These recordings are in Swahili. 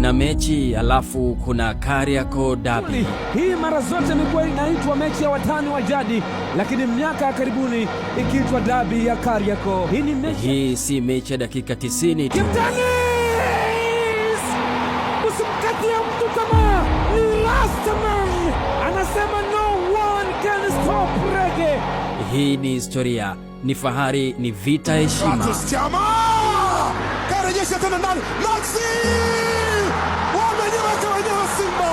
Kuna mechi alafu kuna Kariakoo Derby. Hii mara zote imekuwa inaitwa mechi ya watani wa jadi, lakini miaka ya karibuni ikiitwa dabi ya Kariakoo. Hii ni mechi Hii si mechi ya dakika 90 tu. Kimtani! Usimkatie mtu tamaa, ni Rastaman anasema no one can stop reggae. Hii ni historia, ni fahari, ni vita ya heshima. Clatous Chama karejesha tena ndani, Maxi wamejiweka wenyewe Simba,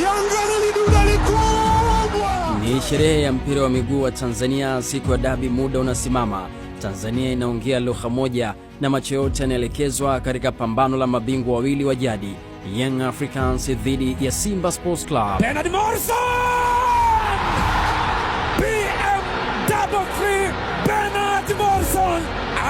Yanga ni liduda likubwa. Ni sherehe ya mpira wa miguu wa Tanzania. Siku ya dabi, muda unasimama. Tanzania inaongea lugha moja na macho yote yanaelekezwa katika pambano la mabingwa wawili wa jadi, Young Africans dhidi ya Simba Sports Club. Bernard Morrison! BM 33 Bernard Morrison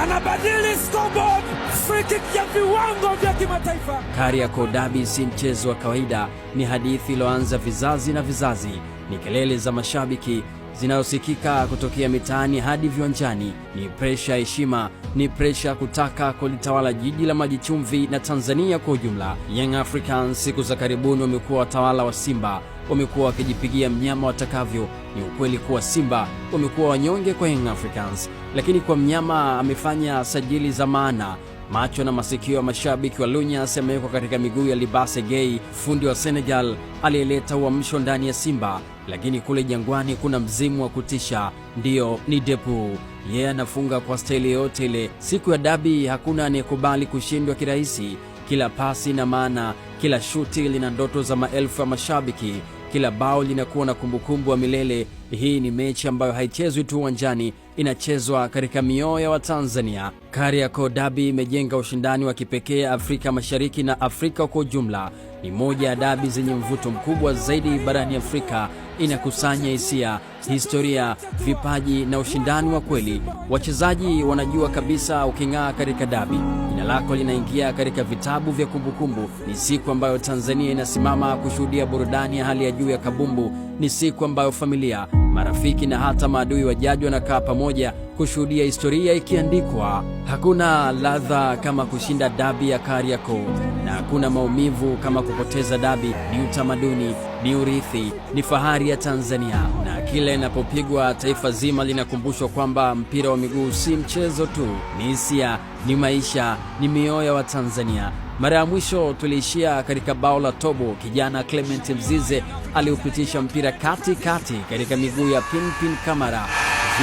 anabadili scoreboard, free kick ya viwango vya kimataifa. Kariakoo Derby si mchezo wa kawaida, ni hadithi iliyoanza vizazi na vizazi. Ni kelele za mashabiki zinazosikika kutokea mitaani hadi viwanjani. Ni presha ya heshima, ni presha ya kutaka kulitawala jiji la maji chumvi na Tanzania kwa ujumla. Young Africans siku za karibuni wamekuwa watawala wa Simba, wamekuwa wakijipigia mnyama watakavyo. Ni ukweli kuwa Simba wamekuwa wanyonge kwa Young Africans, lakini kwa mnyama amefanya sajili za maana. Macho na masikio ya mashabiki wa Lunyas yamewekwa katika miguu ya Libasse Gueye, fundi wa Senegal aliyeleta uamsho ndani ya Simba. Lakini kule Jangwani kuna mzimu wa kutisha, ndiyo ni Depu. Yeye anafunga kwa staili yoyote ile. Siku ya dabi hakuna anayekubali kushindwa kirahisi. Kila pasi ina maana, kila shuti lina ndoto za maelfu ya mashabiki, kila bao linakuwa na kumbukumbu wa milele. Hii ni mechi ambayo haichezwi tu uwanjani, inachezwa katika mioyo ya Watanzania. Kariakoo Derby imejenga ushindani wa kipekee Afrika Mashariki na Afrika kwa ujumla. Ni moja ya dabi zenye mvuto mkubwa zaidi barani Afrika. Inakusanya hisia, historia, vipaji na ushindani wa kweli. Wachezaji wanajua kabisa, uking'aa katika dabi, jina lako linaingia katika vitabu vya kumbukumbu. Ni siku ambayo Tanzania inasimama kushuhudia burudani ya hali ya juu ya kabumbu. Ni siku ambayo familia, marafiki na hata maadui wa jadi wanakaa pamoja kushuhudia historia ikiandikwa. Hakuna ladha kama kushinda dabi ya Kariakoo na hakuna maumivu kama kupoteza dabi. Ni utamaduni, ni urithi, ni fahari ya Tanzania, na kila inapopigwa taifa zima linakumbushwa kwamba mpira wa miguu si mchezo tu, ni hisia, ni maisha, ni mioyo ya Watanzania. Mara ya mwisho tuliishia katika bao la Tobo. Kijana Clement Mzize aliupitisha mpira kati kati katika miguu ya Pinpin Kamara.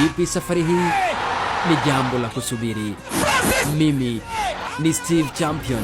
Vipi safari hii? Ni jambo la kusubiri. Mimi ni Steve Champion.